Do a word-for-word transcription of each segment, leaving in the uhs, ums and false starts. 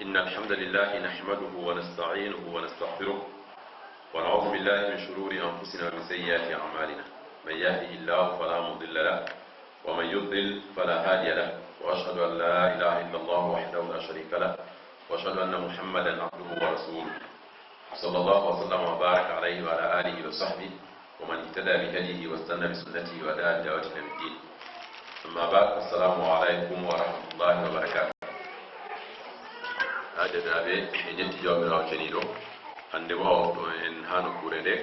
إن الحمد لله نحمده ونستعينه ونستغفره، ونعوذ بالله من شرور أنفسنا ومن سيئات أعمالنا. من يهده الله فلا مضل له، ومن يضلل فلا هادي له، وأشهد أن لا إله إلا الله وحده لا شريك له، وأشهد أن محمدا عبده ورسوله، صلى الله وسلم وبارك عليه وعلى آله وصحبه ومن اهتدى بهديه واستنى بسنته ودعا بدعوته إلى يوم الدين. أما بعد، السلام عليكم ورحمة الله وبركاته. Haa jaataaɓe, en njetti Jawmiraawo ceniiɗo. Hannde bo, o waɗi en haa nokkuure nde,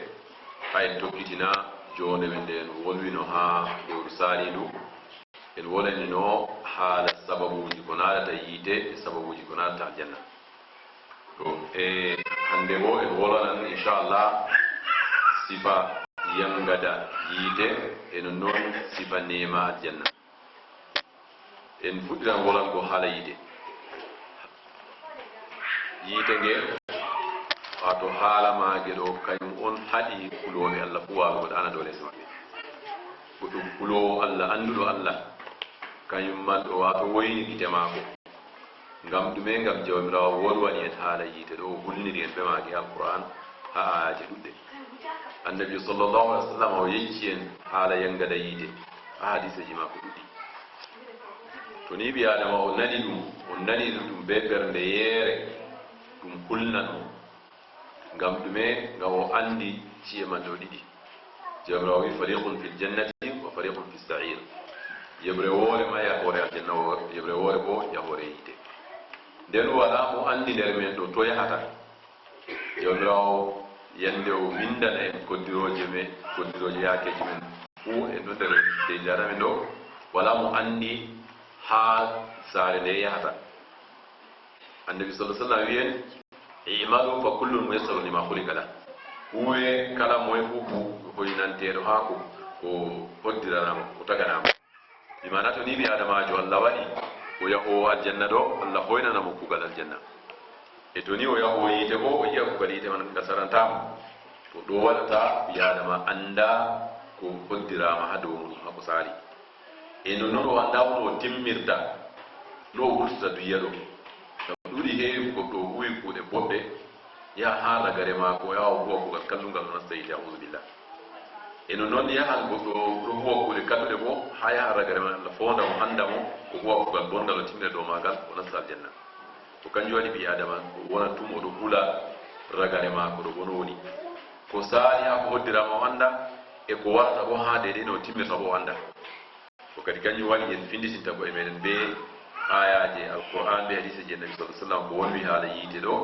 haa en tokkitina joonde men nde en wolwino haa lewru saaliindu. En wolwanino haala sababuuji ko naatata yiite e sababuuji ko naatata aljanna. To, e hannde bo en wolwanan, inchallah, sifa yangada yiite, e non non sifa neema aljanna. En fuɗɗiran wolwango haala yiite. Yiite nge, waato haala maage ɗo, kañum on haɗi kulooɓe Allah fuu waalugo ɗaana dow leese maɓɓe. Goɗɗo kuloowo Allah, annduɗo Allah, kañum man ɗo, waato woyni gite maako. Ngam ɗume? Ngam Jawmiraawo wolwani en haala yiite ɗo, o hulniri en bee maage haa Alqur'aan, haa aayaaje ɗuɗɗe. Annabi sallallahu alaihi wasallam o yecci en haala yangada yiite haa hadiiseeji maako ɗuɗɗi. To ni ɓii Aadama o nani ɗum, o nani ɗum bee ɓernde yeere, ɗum hulnan mo. Ngam ɗume? Ngam o anndi ci'e man ɗo ɗiɗi. Jawmiraawo wi'i, "Fariqun fil jannati wa fariqun fis sa'ir." Yeɓre woore ma yahoore aljanna, wo-, yeɓre woore bo yahoore yiite. Nden walaa mo anndi nder men ɗo to yahata. Jawmiraawo yande o windana en koddirooje men, koddirooje yaakeeji men fuu en ɗo nder leydi Aadama men ɗo, walaa mo anndi haa saare nde yahata. Annabi sallallahu alaihi wasallam wi'i en, "I'malu fa kullun muyassarun lima khuliqa lah." Huuwe, kala moye fuu ko hoynanteeɗo haa ko, ko hoddiranaama, ko taganaama. Bi maana to ni ɓii Aadamaajo Allah waɗi o yahoowo aljanna ɗo, Allah hoynana mo kuugal aljanna. E to ni o yahoowo yiite bo, o yi'a kuugal yiite man ngal sarantaa mo. Ko ɗo waɗata ɓii Aadama annda ko hoddiraama haa dow mum, haa ko saali. E nonnon o anndaa no o timmirta, no o wurtata duya ɗo. Ngam ɗuuɗi heewi goɗɗo o huwi kuuɗe boɗɗe, yaha haa ragare maako, o yaha o huwa kuugal kallugal, o nasta yiite, a'uuzu billah. E nonnon yahan goɗɗo ɗo huwa kuuɗe kalluɗe bo, haa yaha ragare man Allah foonda mo, annda mo, o huwa kuugal bonngal, o timmina dow maagal, o nasta aljanna. Ko kanjum waɗi ɓii Aadama o wona tum, o ɗo hula ragare maako ɗo boo no woni. Ko saali haa ko hoddiraama o annda, e ko warata bo haa deydey no o timmirta bo o annda. Ko kadi kanjum waɗi en finditinta ko'e meɗen bee aayaaje Alqur'aan, bee hadiiseeji Annabi sallallahu alaihi wasallam ko wonwi haala yiite ɗo,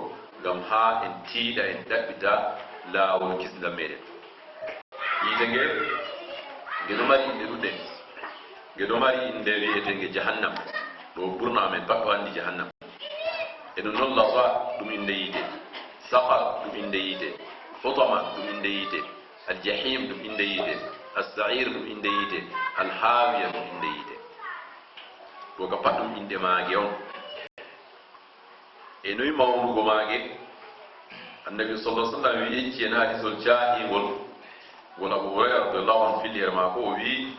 ngam haa en tiiɗa, en ɗaɓɓita laawol kisndam meɗen. Yiite nge, nge ɗo mari inɗe ɗuɗɗe. Nge ɗo mari innde wi'eteenge Jahannam. Ɗo ɓurna amen pat ɗo anndi Jahannam. E ɗum noon Laza ɗum innde yiite, Saqar ɗum innde yiite, Hutama ɗum innde yiite, Al-Jahim ɗum innde yiite, As-Sa'ir ɗum innde yiite, Al-Haawiya ɗum innde yiite. Ɗo ka pat ɗum inɗe maage on. E noy mawnugo maage? Annabi sallallahu alaihi wasallam wi'i, yecci en hadiisol caaɗingol, ngol Abu Hurayra radiyallahu anhu filli her maako, o wi'i,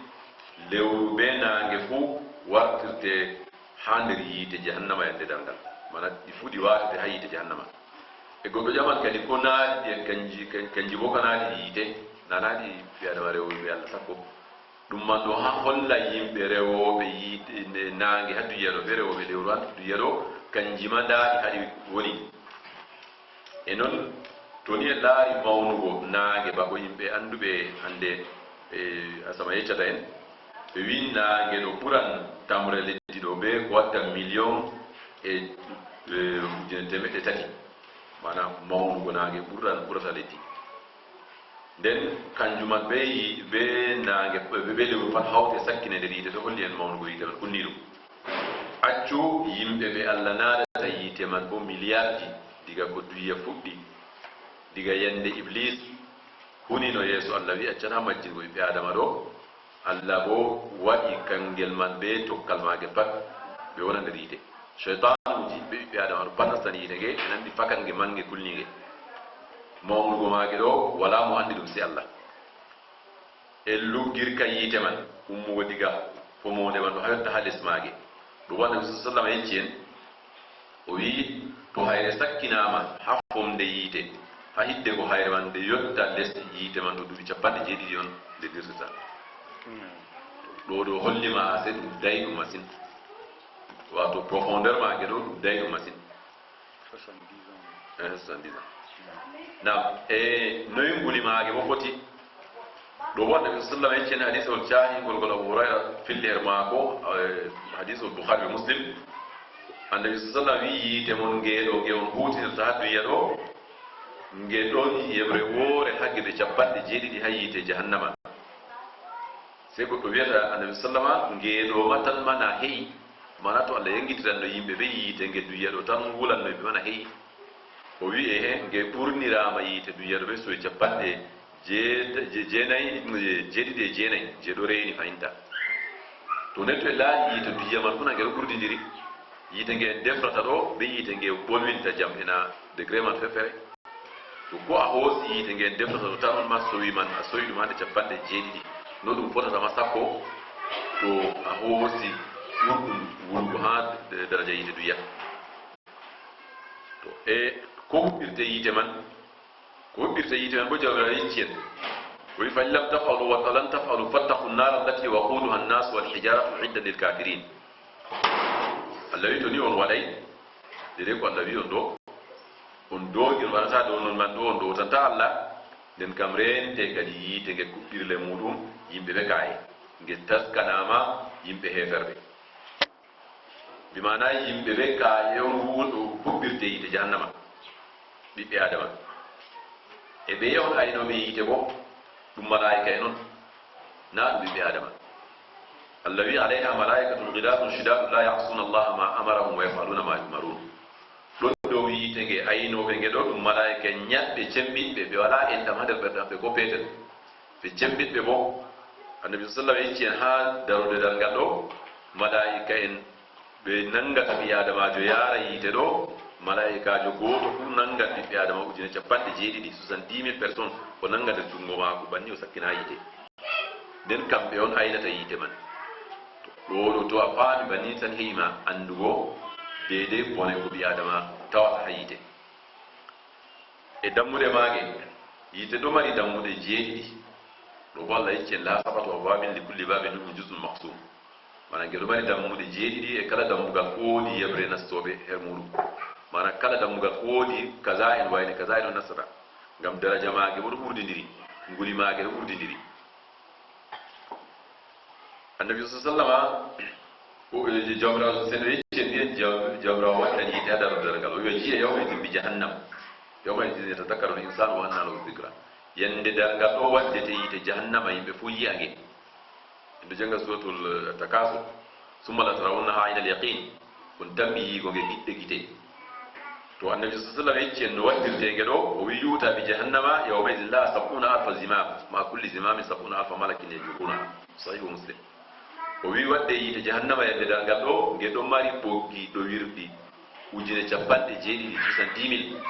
"Lewru bee naange fuu wartirte haa nder yiite jahannama yande darngal." Mana ɗi fuu ɗi waatete haa yiite jahannama. E goɗɗo ƴaman kadi, ko naadi ɗi, kanji, kan-, kanji bo ka naadi ɗi yiite, na naadi ɓii Adama rewɓe Allah sakko. Ɗum man ɗo haa holla yimɓe rewooɓe yiite, naange haa duya ɗo, ɓe rewooɓe lewru haa duya ɗo, kanji ma ndaa ɗi haa ɗi woni. E non, to ni en laari mawnugo naange, bako yimɓe annduɓe hannde, e, asama yeccata en, ɓe wi'i naange ɗo ɓuran tamre leddi ɗo bee ko watta miliyon e, e ujine teemeɗɗe tati. Maanaam mawnugo naange ɓuran, ɓurata leddi. Nden kanjum man bee yi-, bee naange, bee, bee lewru pat hawti e sakkine nder yiite, to holli en mawnugo yiite man, kunni ɗum. Accu yimɓe ɓe Allah naadata yiite man boo miliyarji, diga ko duya fuɗɗi, diga yande Ibliis hunino yeeso Allah, wi'i accataa majjingo ɓiɓɓe Aadama ɗo, Allah boo waɗi kangel man bee tokkal maagel pat, ɓe wona nder yiite. Seytaanuuji ɓe ɓiɓɓe Aadama ɗo pat nastani yiite nge, ɓe nanndi fakat nge mannge kulniinge. Mawnugo maage ɗo, walaa mo anndi ɗum sey Allah. E luggirka yiite man, ummugo diga fomoonde man ɗo haa yotta haa les maage. Ɗum waɗi Annabi sallallahu alaihi wasallam yecci en, o wi'i, To hayre sakkinaama haa fomnde yiite, haa hidde ko hayre man nde yotta les yiite man, to duuɓi capanɗe jeeɗiɗi on nde dirtata. Ɗo ɗo holli ma ase ɗum dayɗum masin. Wato profondeur maage ɗo ɗum dayɗum masin. Eh, soixante-dix ans. Naam, e noy nguli maage mo foti? Ɗo bo Annabi sallallahu alaihi wasallam yeccen hadisol caahingol ngol Abu Hurayra filli her maako, eh, hadisol Bukhari be Muslim. Annabi sallallahu alaihi wasallam wi, "Yiite mon ngeeɗo nge on huutinirta haa duniya ɗo, nge ɗon yeɓre woore haa geɓe capanɗe jeeɗiɗi haa yiite jahannama." Sey goɗɗo wiyata Annabi sallama, "Ngeeɗo ma tan mana heyi." Mana to Allah yangitiranno yimɓe ɓe yiite nge duniya ɗo tan wulanno yimɓe mana heyi. O wi, "Ehe, nge ɓurniraama yiite duniya ɗo ɓe soy capanɗe jeet-, je-, jeenayi, je-, jeeɗiɗi e jeenayi, je ɗo reeni fayinta." To netto e laaji yiite duniya man fuu na nge ɗo ɓurdindiri. Yiite nge en defrata ɗo, be yiite nge ɓolwinta jam ena degré man fefere. To ko a hoosi yiite nge en defrata ɗo tan on ma sowi man, a sowi ɗum hande capanɗe jeeɗiɗi. No ɗum fotata ma sappo, to a hoosi ɓurɗum wulugo haa daraja yiite duniya. To e ko huɓɓirte yiite man? Ko huɓɓirta yiite man bo Jawmiraawo yecci en. O wi, "Fa in lam taf'alu wa lan taf'alu fattaqu nnaara allati waquuduha nnaasu wal hijaaratu uiddat lil kaafiriin." Allah wi, "To ni on waɗay, dede ko Allah wi on ɗo, on doogir waɗata dow non man ɗo, on ɗowtanta Allah, nden kam reente kadi yiite nge kuɓɓirle muuɗum yimɓe ɓe kaaye, nge taskanaama yimɓe heeferɓe." Bi maana yimɓe ɓe kaaye on huɓɓirte yiite jahannama, ɓiɓɓe Aadama. E ɓe on aynooɓe yiite bo, ɗum malaa'ika en on, naa ɗum ɓiɓɓe Aadama. Allah wi, "Alayha malaa'ikatun ghilaazun shidaadun laa ya'suuna Allaha maa amarahum wa yaf'aluuna maa yu'maruun." Ɗon dow yiite nge aynooɓe nge ɗo, ɗum malaa'ika en nyaɗɓe cembiɗɓe, ɓe walaa enɗam haa nder ɓerɗe maɓɓe ko peetel. Ɓe cembiɗɓe bo, Annabi sallallahu alaihi wasallam yecci en haa darode darngal ɗo, malaa'ika en ɓe nangata ɓii Aadamaajo yaara yiite ɗo, malaa'ikaajo gooto fuu nangan ɓiɓɓe Aadama ujine capanɗe jeeɗiɗi, soixante-dix mille personnes, o nanga nder junngo maako, banni o sakkina yiite. Nden kamɓe on aynata yiite man. Ɗo ɗo to a faami banni tan heɓi ma anndugo deydey bone ko ɓii Aadama tawata haa yiite. E dammuɗe maage, yiite ɗo mari dammuɗe jeeɗiɗi. Ɗo bo Allah yecci en, "Laha sab'atu abwaabin li kulli baabin minhum juz'un maqsuum." Maana nge ɗo mari dammuɗe jeeɗiɗi, e kala dammugal ko woodi yeɓre nastooɓe her muuɗum. Maana kala dammugal ko woodi kaza en wayne kaza en on nastata. Ngam daraja maage bo ɗo ɓurdindiri, nguli maage ɗo ɓurdindiri. Annabi sallallahu alaihi wasallama, o, e, Jawmiraawo sene yecci en, Jawmiraawo waɗi kadi yiite haa darnde darngal. O wi, "Ji'a yawma idin bi jahannam. Yawma idin yatadhakkaru al-insaanu wa anna lahu dhikra." Yande darngal ɗo waddete yiite jahannama, yimɓe fuu yi'a nge. En ɗo jannga suuratul, eh, Takaasur. "Summa latarawunnahaa aynal yaqiin." On tammi yiigo nge ɓiɓɓe gite. To Annabi sallallahu alaihi wasallam yecci en no waɗirte nge ɗo, o wi, "Yu'taa bi jahannama yawma idin lahaa sab'uuna alfa zimaam, ma'a kulli zimaamin sab'uuna alfa malakin yajurruunahaa." Sahihu Muslim. O wi, "Waɗde yiite jahannama yande darngal ɗo, nge ɗo mari ɓoggi ɗo wirɗi ujine capanɗe jeeɗiɗi, soixante-dix mille.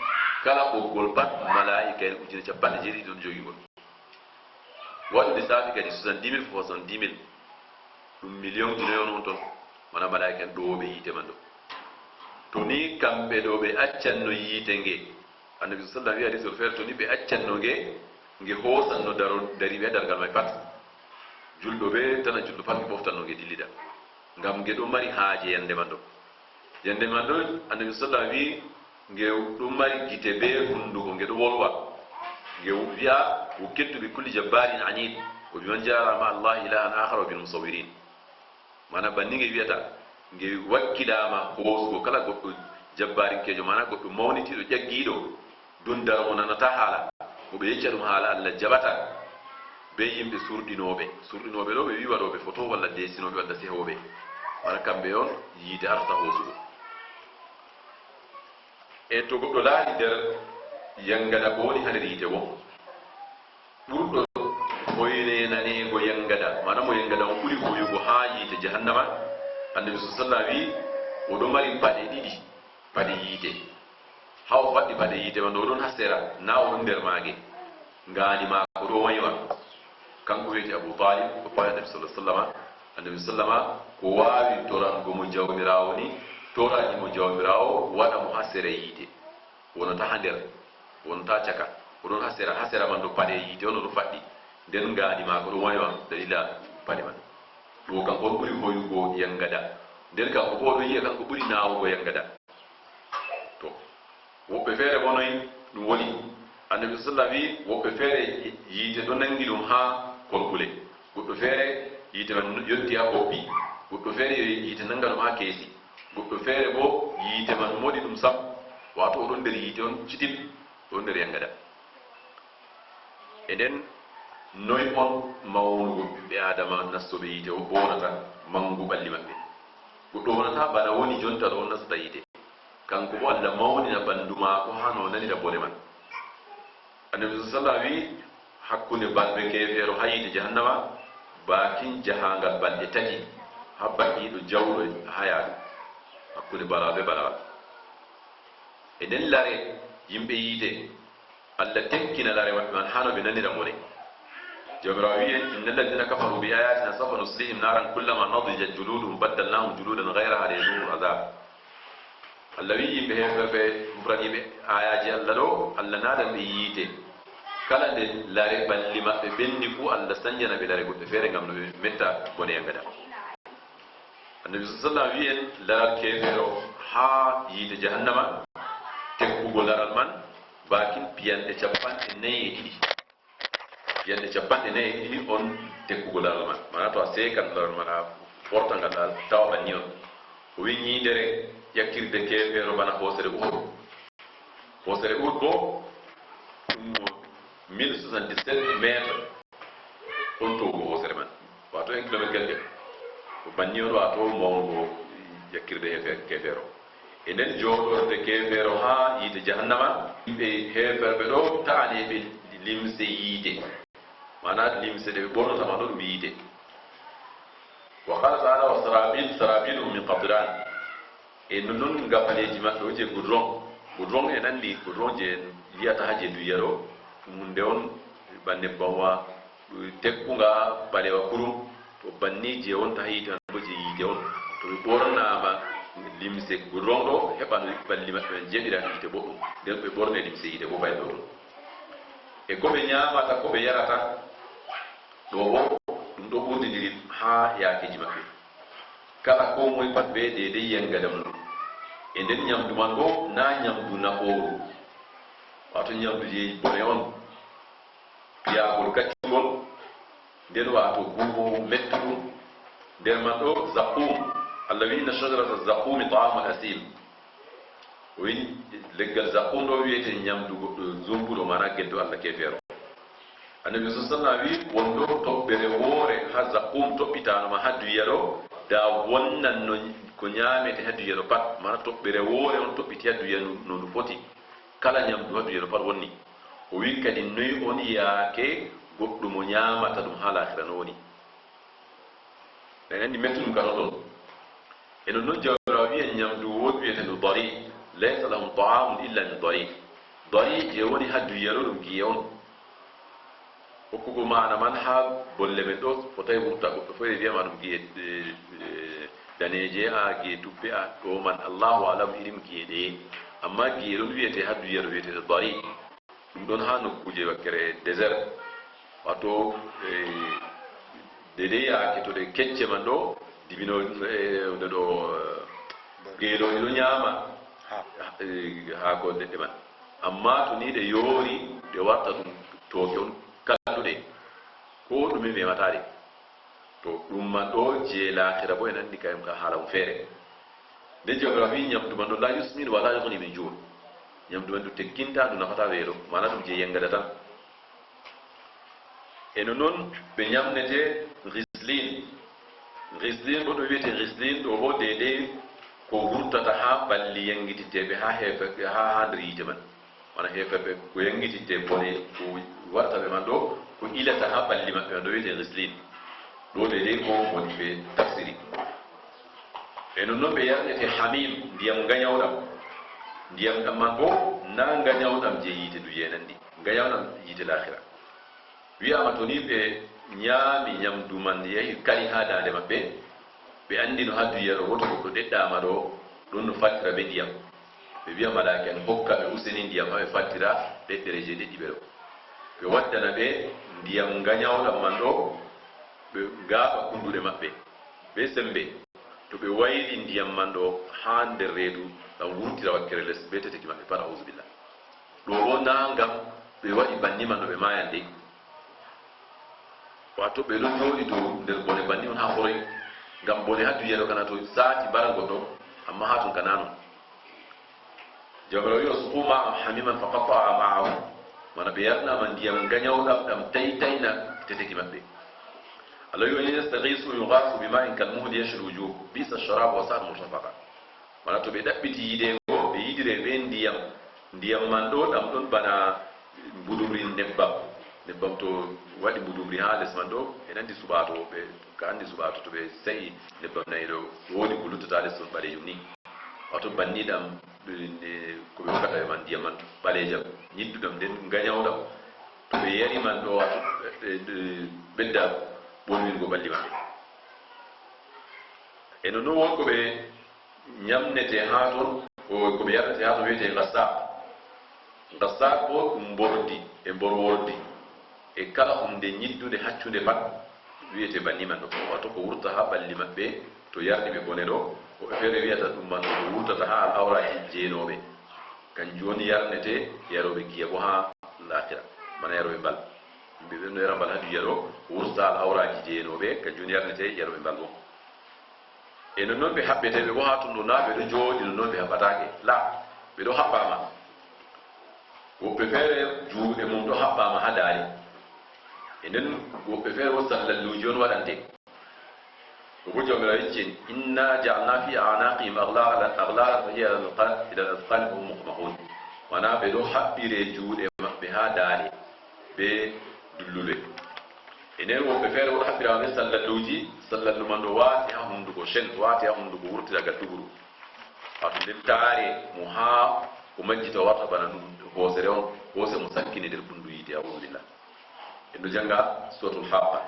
Kala ɓoggol pat, malaa'ika en ujine capanɗe jeeɗiɗi ɗon jogi ngol." Waɗu lisaafi kadi, soixante-dix mille fois soixante-dix mille, ɗum million ji noy on ton. Wona malaa'ika en ɗowooɓe yiite man ɗo. To ni kamɓe ɗo ɓe accanno yiite nge, Annabi sallallahu alaihi wasallam wi hadisol feere, to ni ɓe accanno nge, nge hoosanno daro-, dariiɓe haa darngal may pat. Julɗo be tana julɗo pat nge ɓoftanno nge dillida. Ngam nge ɗo mari haaje yande man ɗo. Yande man ɗo, Annabi sallallahu alaihi wasallam wi, nge ɗo mari gite be hunduko, nge ɗo wolwa. Nge wi'a, "Wukkiltu bi kulli jabbaarin aniid, wa biman ja'ala ma'a Allahi ilaahan aakhara wa bil musawwiriin." Maana banni nge wi'ata, nge wakkilaama hoosugo kala goɗɗo jabbaarinkeejo, maana goɗɗo mawnitiiɗo, ƴaggiiɗo, dundara mo nanata haala, ko ɓe yecca ɗum haala Allah jaɓata, be yimɓe surɗinooɓe. Surɗinooɓe ɗo ɓe wi waɗooɓe foto walla desinooɓe walla sehooɓe. Wala kamɓe on yiite arta hoosugo. E to goɗɗo laari nder yangada ko woni haa nder yiite woo, ɓurɗo hoyne naneego yangada, maana mo yangada on ɓuri hoyugo haa yiite jahannama, Annabi sallallahu alaihi wasallam wi, o ɗo mari paɗe ɗiɗi, paɗe yiite. Haa o faɗɗi paɗe yiite man, o ɗon haa sera, naa o ɗon nder maage. Ngaandi maako ɗo waywa. Kanko wiyete Abu Talib, o faɗi Annabi sallallahu alaihi wasallam. Annabi sallama ko waawi torango mo Jawmiraawo ni, Toraaji mo Jawmiraawo waɗa mo haa sera yiite, wonata haa nder, wonata caka. O ɗon haa sera, haa sera man ɗo paɗe yiite on, o ɗo faɗɗi. Nden ngaandi maako ɗon wanyo daliila paɗe man. Ɗo kanko on ɓuri hoyugo yangada. Nden kanko boo o ɗon yi'a kanko ɓuri naawugo yangada. To, woɓɓe feere boo noy ɗum woni? Annabi sallallahu alaihi wasallam wi'i, woɓɓe feere yiite ɗo nangi ɗum haa kolkule, goɗɗo feere yiite man yotti haa koppi, goɗɗo feere yiite nanga ɗum haa keesi, goɗɗo feere boo yiite man moɗi ɗum sam, waato o ɗon nder yiite on citim, o ɗon nder yangada. E nden, noy on mawnugo ɓiɓɓe Aadama nastooɓe yiite o boonata manngu ɓalli maɓɓe? Goɗɗo wonata bana woni jonta ɗo on nastata yiite. Kanko boo Allah mawnina ɓanndu maako haa no nanira bone man. Annabi sallallahu alaihi wasallam wi'i, hakkunde balbe keefeero haa yiite jahannama, baakin jahaangal balɗe tati, haa baɗɗiiɗo jawɗo haa yaadu. Hakkunde balaawo bee balaawo. E nden lare yimɓe yiite, Allah tekkina lare maɓɓe man haa no ɓe nanira bone. Jawmiraawo wi'i en, "Inna alladhina kafaru bi ayatina sawfa nuslihim naran kullama nadijat juluduhum baddalnahum juludan ghayraha liyazuqul adhab." Allah wi'i yimɓe heeferɓe, mufraniiɓe aayaaji Allah ɗo, Allah naadan ɓe yiite. Kala nde lare ɓalli maɓɓe ɓenni fuu, Allah sanjana ɓe lare goɗɗe feere ngam no ɓe metta bone yangada. Annabi sallallahu alaihi wasallam wi'i en, laral keefeero haa yiite jahannama, tekkugo laral man, baakin piyanɗe cappanɗe nayi e ɗiɗi. Piyanɗe cappanɗe nayi e ɗiɗi on tekkugo laral man. Maana to a seekan laral man, a forta ngal, a tawa banni on. O wi'i nyiidere ƴakkirde keefeero bana hoosere Uhud. Hoosere Uhud boo ɗum mille soixante-dix-sept mètres. On towugo hoosere man, waato un kilomètre quelque. Ko banni on, waato mawnugo ƴakkirde heefe-, keefeero. E nden jooɗorde keefeero haa yiite jahannama, yimɓe heeferɓe ɗo ta'ane ɓe limse yiite. Maana limse ɗe ɓe ɓornata ma ɗo ɗum yiite. Wa qala ta'ala, "Wa sarabil, sarabiluhum min qatran." E nonnon ngafaleeji maɓɓe o je goudron. Goudron en anndi, goudron je en yi'ata haa je duya ɗo, ɗum huunde on ba nebbam wa, tekkunga ɓalewa kurum. To banni je wonta haa yiite man bo je yiite on. To ɓe ɓornaama limse goudron ɗo, heɓan ɓalli maɓɓe man jeeɗira yiite boɗɗum. Nden ɓe ɓorne limse yiite bo fay ɗo. E ko ɓe nyaamata, ko ɓe yarata, ɗo bo ɗum ɗo ɓurdindiri haa yaakeeji maɓɓe. Kala koo moy pat bee deydey yangada mum. E nden nyamdu man boo naa nyamdu nafooru. Waato nyamdu je bone on. Piyaagol kaccungol. Nden waato guumo mettuɗum. Nder man ɗo zaqqum. Allah wi'i, "Inna shajarata zaqqumi ta'amul asim." O wi'i, leggal zaqqum ɗo wi'ete nyamdu goɗɗo zumbuɗo, maana geddo Allah keefeero. Annabi sallallahu alaihi wasallam wi'i, won ɗo toɓɓere woore haa zaqqum toɓɓitaano ma haa duya ɗo, da wonnan no ko nyaamete haa duya ɗo pat, maana toɓɓere woore on toɓɓiti haa duya no, no ndu foti. Kala nyamdu haa duya ɗo pat wonni. O wi'i kadi, noy on yaake goɗɗo mo nyaamata ɗum haa laakhira no woni? En anndi mettuɗum ka ɗon ɗon. E non non Jawmiraawo wi'i en nyamdu woodi wi'eteendu dari, "Laysa lahum ta'amun illa min dari." Dari je woni haa duya ɗo ɗum gi'e on. Hokkugo maana man haa bolle men ɗo fotaay wurta, goɗɗo feere wi'a ma ɗum gi'e, eh, eh, daneeje a, gi'e tuppe a, ɗo man Allahu a'lam irin gi'e ɗeye. Amma gi'e ɗon wi'ete haa duya ɗo wi'eteeɗe dari. Ɗum ɗon haa nokkuuje wakkere désert. Waato, eh, deydey yaake to ɗe kecce man ɗo, dibino, eh, ɗo, ɗo, eh, geelooɗi ɗo nyaama, eh, haako leɗɗe man. Amma to ni ɗe yoori, ɗe warta ɗum tooke on kalluɗe. Ko ɗume memata ɗe. To ɗum man ɗo je laakhira bo en anndi kayam ka haala mum feere. Nden Jawmiraawo wi'i nyamdu man ɗo la yusmin wa la yughni min ju'. Nyamdu man ndu tekkinta, ndu nafata weelo. Maana ɗum je yangada tan. E no non ɓe nyamnete ghislin. Ghislin bo ɗo wi'ete ghislin ɗo bo deydey ko wurtata haa ɓalli yangititteeɓe haa heefe-, haa, haa nder yiite man. Wona heeferɓe ko yangititte bone ko warata ɓe man ɗo, ko ilata haa ɓalli maɓɓe man ɗo wiyetee ghislin. Ɗo deydey ko woni ɓe tafsiri. E non non ɓe yarnete hamim, ndiyam nganyawɗam. Ndiyam ɗam man bo naa nganyawɗam je yiite ndu yeenandi, nganyawɗam yiite laakhira. Wi'aama to ni ɓe nyaami nyamdu man yahi kari haa daande maɓɓe, ɓe anndino haa duyaro woto goɗɗo ɗeɗɗaama ɗo, ɗum no fattira ɓe ndiyam. Ɓe wiya malaa'ika en hokka ɓe useni ndiyam haa ɓe fattira ɗeɗɗere je ɗeɗɗi ɓe ɗo. Ɓe waddana ɓe ndiyam ngañawɗam man ɗo, ɓe ngaaɓa kunduɗe maɓɓe, ɓe semmbe. To ɓe wayli ndiyam man ɗo haa nder reedu, ɗam wurtira wakkere les bee teteki maɓɓe pat, a'uuzu billah. Ɗo boo naa ngam ɓe waɗi banni man no ɓe maayan dey. Waato ɓe ɗon jooɗi dow nder bone banni on haa foroy. Ngam bone haa duniyaaru kana to saati mbara goɗɗo, ammaa haa ton ka naa non. Jawmiraawo wi'i, "Suqu maa'an hamiman fa qatta'a am'a'ahum." Mana ɓe yarnama ndiyam ngañawɗam ɗam taytayna teteki maɓɓe. Allah wi'i, "Wa in yastaghisu yughasu bima'in kalmuhli yashwi alwujuh, bi'sa ash-sharabu wa sa'at murtafaqa." Mana to ɓe ɗaɓɓiti yiideego, ɓe yiidire bee ndiyam. Ndiyam man ɗo, ɗam ɗon bana mbudumri nebbam. Nebbam to waɗi mbudumri haa les man ɗo, en anndi suɓaato, ɓe, ka anndi suɓaato to ɓe sa'i nebbam nayi ɗo, woodi ko luttata les ton ɓaleejum ni. Waato banni ɗam, eh, ko ɓe hokkata ɓe man ndiyam man ɓaleejam, nyidduɗam nden ngañawɗam. To ɓe yari man ɗo, waato, eh, eh, ɓedda ɓorwingo ɓalli maɓɓe. E nonnon won ko ɓe ñamnetee haa ton, ko, ko ɓe yarnetee haa ton wiyetee ngassaq. Ngassaq boo ɗum mbordi e mborwordi e kala huunde nyiddunde, haccunde pat, wiyetee banni man ɗo. Waato ko wurta haa ɓalli maɓɓe, to yarni ɓe bone ɗo, woɓɓe feere wiyata ɗum man ko wurtata haa al'awraaji jeenooɓe. Kanjum woni yarnetee yarooɓe giya boo haa laakhira, bana yarooɓe mbal. Yimɓe ɓen no yara mbal haa duniyaaru, wurta al'awraaji jeenooɓe, kanjum woni yarnetee yarooɓe mbal boo. E nonnon ɓe haɓɓeteeɓe boo haa ton ɗo, naa ɓe ɗo jooɗi nonnon ɓe haɓɓataake. Laa, ɓe ɗo haɓɓaama. Woɓɓe feere juuɗe mum ɗo haɓɓaama haa daali. E nden woɓɓe feere boo sallalluuji on waɗante. Ko boo Jawmiraawo yecci en, "Inna ja'alna fi a'naqihim aghlalan, aghlalan fa hiya ila al-azqani fa hum muqmahun." Maanaa ɓe ɗo haɓɓire juuɗe maɓɓe haa daali bee dullule. E nden woɓɓe feere ɗo haɓɓiraama bee sallalluuji, sallallu man ɗo waati haa hunnduko, cen waati haa hunnduko, wurtira gadduguru. Waato nden taare mo haa o majjita, warta bana ɗum hoosere on, hoose mo sakkine nder ɓunndu yiite, a'uuzu billah. En ɗo jannga Suuratul Haaqqa.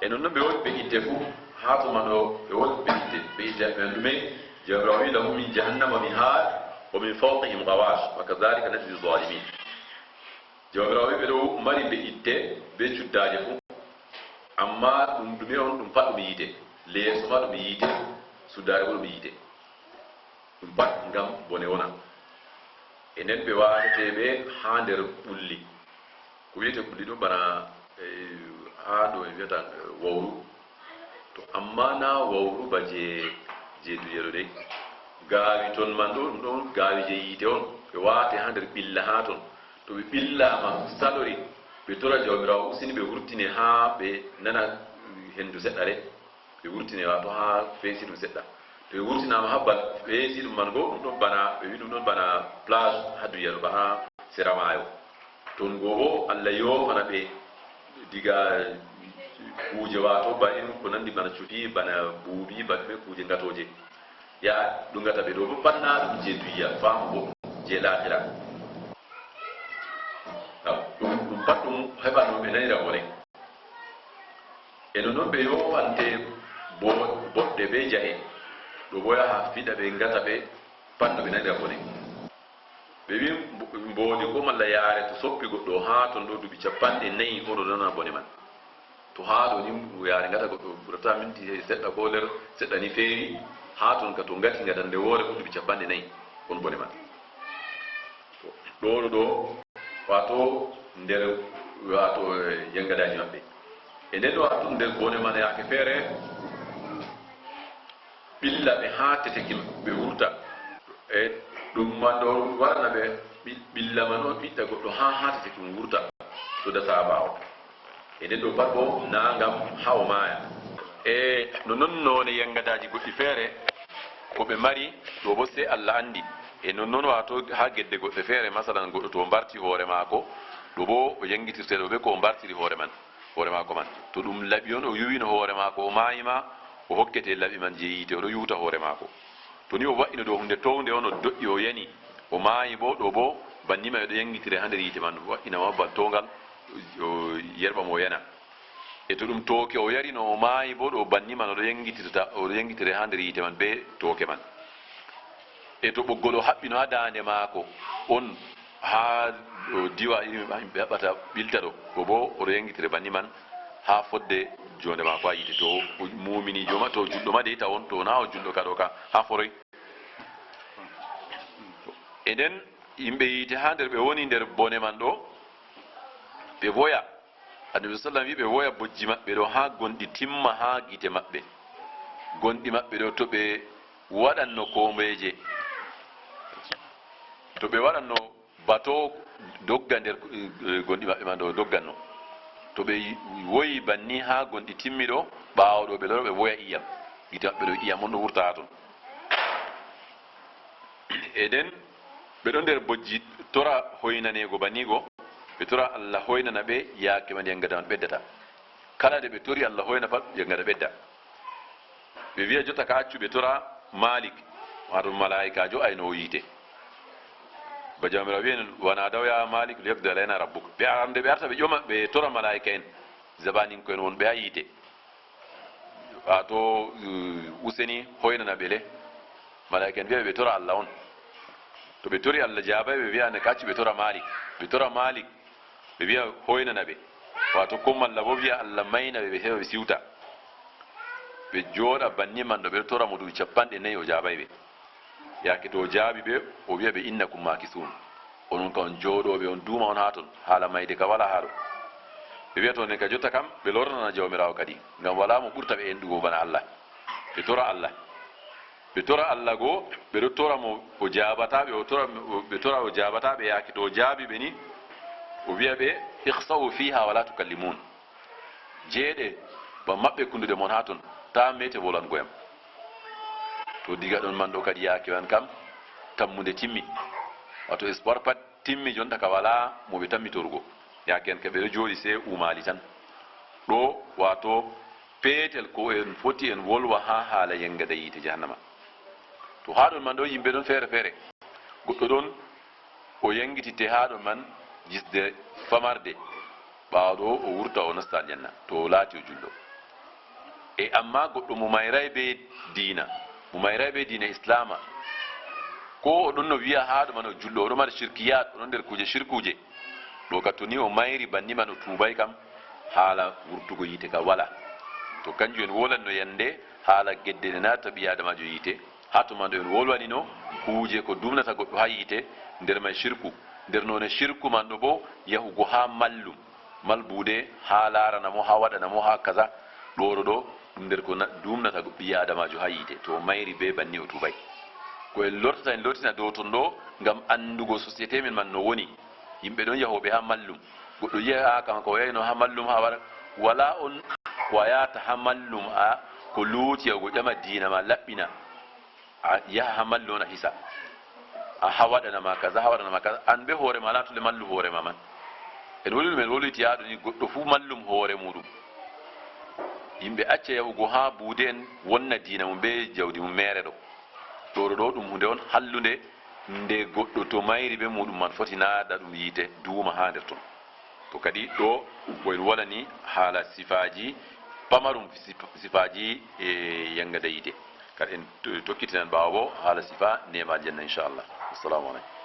E nonnon ɓe woɗi ɓe itte fuu, haa tuma ɗo ɓe woɗi ɓe itte, ɓe itte maɓɓe man ɗume? Jawmiraawo wi'i, "Lahum min jahannama mihad, wa min fawqihim ghawash, wa kadhalika najzi zalimin." Jawmiraawo wi'i ɓe ɗo mari be'itte bee cuddaaje fuu, ammaa ɗum ɗume on? Ɗum pat ɗum yiite. Leeso ma ɗum yiite, suddaare boo ɗum yiite. Ɗum pat ngam bone wona. E nden ɓe waatete ɓe haa nder ɓulli. Ko wiyetee ɓulli ɗum bana, eh, haa ɗo en wiyata, eh, wawru. To ammaa naa wawru ba je, je duniyaaru dey. Gaawi ton man ɗo, ɗum ɗon gaawi je yiite on. Ɓe waate haa nder ɓilla haa ton. To ɓe ɓillaama salori, ɓe tora Jawmiraawo usini ɓe wurtine haa ɓe nana hendu seɗɗa de. Ɓe wurtine waato haa feesi ɗum seɗɗa. To ɓe wurtinaama haa bal feesi ɗum man go, ɗum ɗon bana, ɓe wi ɗum ɗon bana plage haa duniyaaru ba haa sera maayo. Ton go boo Allah yoofana ɓe diga kuuje waato ba irin ko nandi bana cufi, bana buubi, ba ɗume kuuje ngatooje. Ya ɗum ngata ɓe ɗo boo pat naa ɗum je duniya, faamu boo je laakira. Ɗum, ɗum pat ɗum heɓan no ɓe nanira bone. E nonnon ɓe yoofante bo-, boɗɗe bee jahe. Ɗo boo yaha fiɗa ɓe ngata ɓe pat no ɓe nanira bone. Ɓe wi mbo-, mboodi ko malla yaare to soppi goɗɗo haa ton ɗo duuɓi cappanɗe nayi, o ɗo nana bone man. To haa ɗo ni yaare ngata goɗɗo ɓurata minti seɗɗa ko nder seɗɗa ni feewi, haa ton ka to ngati ngatande woore ko duuɓi cappanɗe nayi, on bone man. To ɗo ɗo ɗo, waato nder, waato, eh, yangadaaji maɓɓe. E nden ɗo waato nder bone man yaake feere, ɓilla ɓe haa teteki ɓe wurta. E ɗum man ɗo warana ɓe ɓi-, ɓilla man on ɓiɗɗa goɗɗo haa, haa teteki mum wurta, to dasa ɓaawo. E nden ɗo pat bo naa ngam haa o maaya. E no non noone yangadaaji goɗɗi feere ko ɓe mari, ɗo bo sey Allah anndi. E non non waato haa gedde goɗɗe feere, masalan, goɗɗo to o mbarti hoore maako, ɗo bo o yangitirte ɗo be ko o mbartiri hoore man, hoore maako man. To ɗum laɓi on, o yuwino hoore maako, o maayi ma, o hokkete laɓi man je yiite, o ɗo yuuta hoore maako. To ni o wa'ino dow hunde townde on, o do'i, o yani, o maayi bo, ɗo bo banni ma ɓe ɗo yangitire haa nder yiite man, wa'ina ma bal towngal, o yerɓa mo o yana. E to ɗum tooke o yari no o maayi bo ɗo banni man oɗo yengitira, oɗo yengitire haa nder yiite man bee tooke man. E to ɓoggol o haɓɓino haa daande maako on haa o diwa irin ɓe haɓɓata ɓilta ɗo, ɗo bo oɗo yengitire banni man haa fodde joonde maako haa yiite. To o muuminiijo ma, to o julɗo ma dey tawon, to naa o julɗo ka ɗo ka haa foroy. E nden yimɓe yiite haa nder ɓe woni nder bone man ɗo, ɓe voya. Annabi sallam wi ɓe woya bojji maɓɓe ɗo haa gonɗi timma haa gite maɓɓe. Gonɗi maɓɓe ɗo to ɓe waɗanno koombeeje, to ɓe waɗanno bato dogga nder, eh, gonɗi maɓɓe man ɗo dogganno. To ɓe woyi banni haa gonɗi timmi ɗo, ɓaawo ɗo ɓe loro ɓe woya ƴiiƴam. Gite maɓɓe ɗo ƴiiƴam on ɗo wurta haa ton. E nden ɓe ɗo nder bojji tora hoynaneego banni go, ɓe tora Allah hoynana ɓe yaake man yangada man ɓeddata. Kala nde ɓe tori Allah hoyna pat yangada ɓedda. Ɓe wi'a jotta ka accu ɓe tora Malik, waato malaa'ikaajo aynoowo yiite. Ba Jawmiraawo wi'en, "Wa naadaw ya Malik liyaqdi alayna rabbuk." Ɓe arande ɓe arta ɓe ƴoma ɓe tora malaa'ika'en, zabaninko'en wonɓe haa yiite. Waato, eh, useni hoynana ɓe le. Malaa'ika'en wi'a ɓe tora Allah on. To ɓe tori Allah jaabaay ɓe wi'a ne ka accu ɓe tora Malik. Ɓe tora Malik. Ɓe wi'a hoynana ɓe. Waato ko malla bo wi'a Allah mayna ɓe, ɓe heɓa ɓe siwta. Ɓe jooɗa banni man ɗo ɓe ɗo tora mo duuɓi cappanɗe nayi o jaabaay ɓe. Yaake to o jaabi ɓe, o wi'a ɓe, "Innakum maakisuun." Onon ka on jooɗooɓe, on duuma on haa ton. Haala mayde ka walaa haa ɗo. Ɓe wi'a to nden ka jotta kam, ɓe lornana Jawmiraawo kadi. Ngam walaa mo ɓurta ɓe enɗugo bana Allah. Ɓe tora Allah. Ɓe tora Allah go, ɓe ɗo tora mo o jaabataa ɓe, o tora, ɓe tora o jaabataa ɓe, yaake to o jaabi ɓe ni, o wi'a ɓe, "Ikhsa'u fiha wa la tukallimun." Jeeɗe, ba maɓɓe kunduɗe mon haa ton, taa meete wolwango yam. To diga ɗon man ɗo kadi yaake man kam, tammunde timmi. Waato espoir pat timmi jonta ka walaa mo ɓe tammi torugo. Yaake man ka ɓe ɗo jooɗi sey umaali tan. Ɗo, waato peetel ko en foti en wolwa haa haala yangada yiite jahannama. To haa ɗon man ɗo yimɓe ɗon feere feere. Goɗɗo ɗon o yangititte haa ɗon man jisde famarde. Ɓaawo ɗo o wurta o nasta aljanna to o laati o julɗo. E amma goɗɗo mo mayray be diina, mo mayray be diina islaama, ko o ɗon no wi'a haa ɗo man o julɗo, o ɗo mari shirkiyat, o ɗon nder kuuje shirkuuje. Ɗo ka to ni o mayri banni man o tuubay kam, haala wurtugo yiite ka wala. To kanjum en wolanno yande haala gedde ɗe naata ɓii aadamaajo yiite, haa to man ɗo en wolwanino kuuje ko dumnata goɗɗo haa yiite, nder may shirku. Nder noone shirku man ɗo bo yahugo haa mallum, malbuude haa laarana mo, haa waɗana mo, haa kaza. Ɗo ɗo ɗo ɗum nder ko na-, dumnata ɓii aadamaajo haa yiite. To o mayri be banni o tuubay. Ko en lortata en lortina dow ton ɗo ngam anndugo société men man no woni. Yimɓe ɗon yahooɓe haa mallum. Goɗɗo yi'a, "A, kanko o yahino haa mallum haa waɗa." Walaa on ko a yahata haa mallum a ko luuti yahugo ƴama diina ma laɓɓina. A yaha haa mallum on a hisa. A haa waɗana ma kaza, haa waɗana ma kaza. An be hoore ma laatule mallum hoore ma man. En woli ɗum en wolwiti haa ɗo ni goɗɗo fuu mallum hoore muuɗum. Yimɓe acca yahugo haa buude en wonna diina mum be jawdi mum meere ɗo. Ɗo ɗo ɗo ɗum huunde on hallunde nde goɗɗo to mayri be muuɗum man foti naada ɗum yiite duuma haa nder ton. To kadi ɗo ko en wolani haala sifaaji pamarum sif-, sifaaji e yangada yiite. Kadi en to-, tokkitinan ɓaawo bo haala sifa neema aljanna inchallah. Assalamu aleykum.